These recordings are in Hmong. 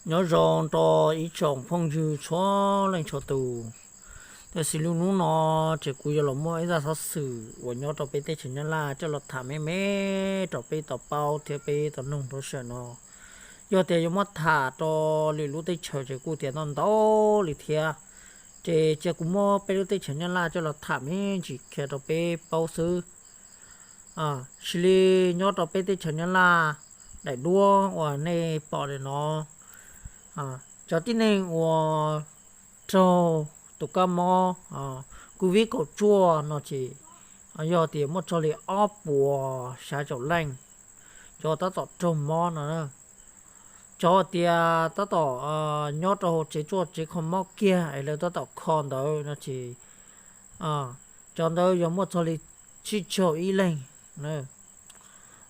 Nyob zoo rau ib tsoom phooj ywg txhua leej txhua tus. Tam sim lub hnub no ces kuv yuav los muaj ib zaj xov xwm uas nyob rau peb teb chaws Nyab Laj coj los tham me me rau peb tau paub thiab peb tau noog rau sawm no. Yog tias yuav muab tham rau lwm lub teb chaws ces kuj tias ntau ntau li thiab. Ces cia kuv muab peb lub teb chaws Nyab Laj coj los tham me ntsis qhia rau peb paub xwb. Xws li nyob rau peb teb chaws Nyab Laj daim duab uas nej pom li no, cov tib neeg uas raug tus kab mob COVID kaum cuaj no ces yog tias muaj txog li ob puas xya caum leej, cov tab tom raug mob no. Cov tias tab tom nyob rau hauv tsev tsuaj tsev kho mob kiag es lawv tab tom kho ntawd no ces cov ntawd yog muaj txog li tsib caug ib leeg.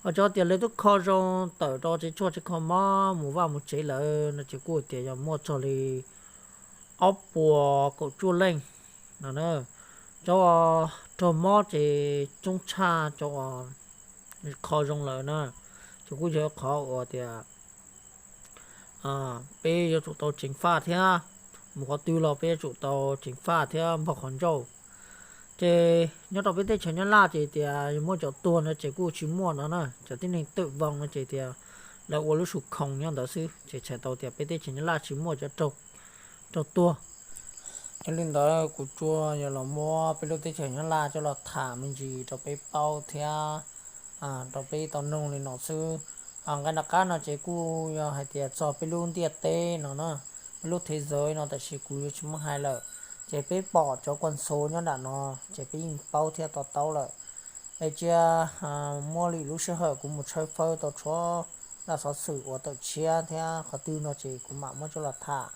Ho cov tias lawv twb kho zoo tawm rau tsev tsuaj tsev kho mob mus vaj mus tsev lawm no ces kuj tias yog muaj txog li ob puas kaum cuaj leej no. Cov raug mob ces coob tshaj cov kho zoo lawm na. Ces kuj yog qhov uas tias peb yuav tsum tau ceev faj thiab, mus qhov twg los peb yuav tsum tau ceev faj thiab npog qhov ncauj. Ces nyob rau peb teb chaws Nyab Laj ces tias yog muaj cov tuag no ces kuj tsis muaj no na, cov tib neeg twm voo no ces tias lawv ua lub su khoom nyob ntawd xwb ces txhais tau tias peb teb chaws Nyab Laj tsis muaj cov raug tuag. Yog li ntawd kuv tsuas yuav los muab peb lub teb chaws Nyab Laj coj los tham me ntsis rau peb paub thiab rau peb tau noog li no xwb. Nqe nram qab no ces kuj yog hais tias txog peb lub ntiaj teb no na, peb lub thev zawv no tab sis kuv yuav tsis muab hais lawm. Ces peb pom cov kua ntxhov nyob nram no ces peb yeej paub thiab to taub lawm. Es cia muaj lwm lub sij hawm kuv mus tshawb fawb tau tshuav zaj xov xwm uas tawm tshiab thiab qhov twg no ces kuv mam muab coj los tham.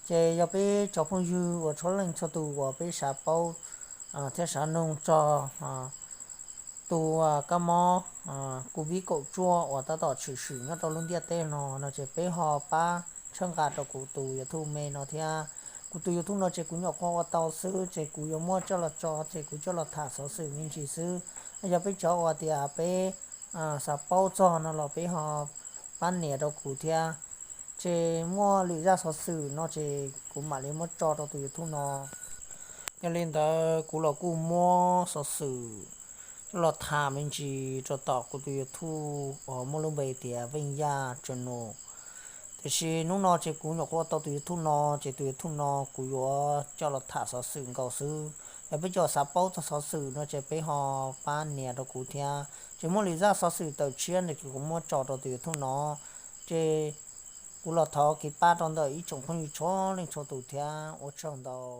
Ces yog peb cov phooj ywg uas txhua leej txhua tus uas peb xav paub thiab xav noog txog tus kab mob COVID kaum cuaj uas tab tom tshwm sim nyob rau lub ntiaj teb no no ces peb ho pab txhawb nqa rau kuv tus YouTube me no thiab. Kuv tus YouTube no ces kuv nyuam qhuav ua tau xwb ces kuv yuav muab coj los tso ces kuv coj los tham xov xwm me ntsis xwb. Yog peb cov uas tias peb xav paub txog no los peb ho pab nias rau kuv thiab. Ces muaj lwm zaj xov xwm no ces kuv mam li muab tso rau tus YouTube no. Yog li ntawd kuv los kuj muab xov xwm coj los tham me ntsis rau tom kuv tus YouTube uas muaj lub npe tias Veej Yaj Channel. Tiam sis hnub no ces kuv nyuam qhuav tau tus YouTube no ces tus YouTube no kuv yuav coj los tham xov xwm nkaus xwb. Yog peb cov xav paub txog xov xwm no ces peb ho pab nias rau kuv thiab. Ces muaj lwm zaj xov xwm tawm tshiab no ces kuv muab tso rau tus YouTube no. Ces kuv los thov kev pab rau ntawm ib tsoom phooj ywg txhua leej txhua tus thiab ua tsaug ntau.